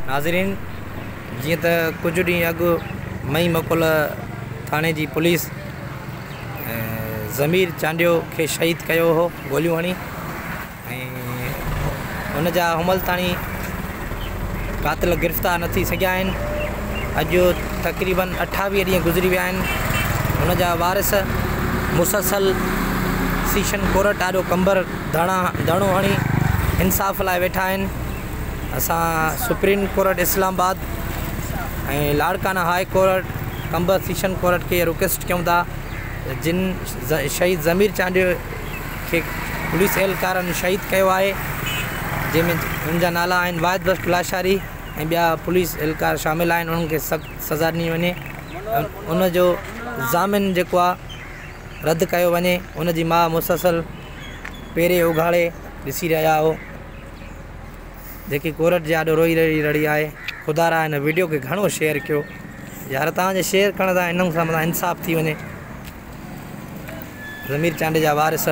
ناظرين جيئن ته ڪجهه ڏينهن اڳ مئي مڪول ٿاڻي جي پوليس ضمير چانڊيو کي شهيد ڪيو هو گوليون هڻي ۽ ان جا همل تاڻي قاتل گرفتار نه ٿي سگهيا آهن. اڄ تقريبن 28 ڏينهن گذري ويا آهن. ان جا وارث مسلسل سيشن ڪورٽ آڏو قمبر ڌرڻا ڌرڻو هڻي انصاف لاء ويٺا آهن. اسان supreme court Islamabad ۽ Larkana high court Qambar session court کي رڪويسٽ ڪيون ٿا جن شهيد ضمير چانڊيو کي پوليس اهلڪارن شهيد ڪيو آهي جنهن ۾ ان جا نالا آهن واحد بخش لاشاري ۽ ٻيا پوليس اهلڪار شامل آهن انهن کي سخت سزا ڏني وڃي ان جو ضامن جيڪو آهي رد ڪيو وڃي ان جي ماء مسلسل پيري اگهاڙي ڏسي رهيا آهو جيڪي ڪورٽ جي آڏو روئي رهي رڙي آهي خدا را هن ويڊيو کي گهڻو شيئر ڪيو يار توهان جي شيئر ڪرڻ سان انهن سان انصاف ٿي وڃي ضمير چانڊيي جا وارث.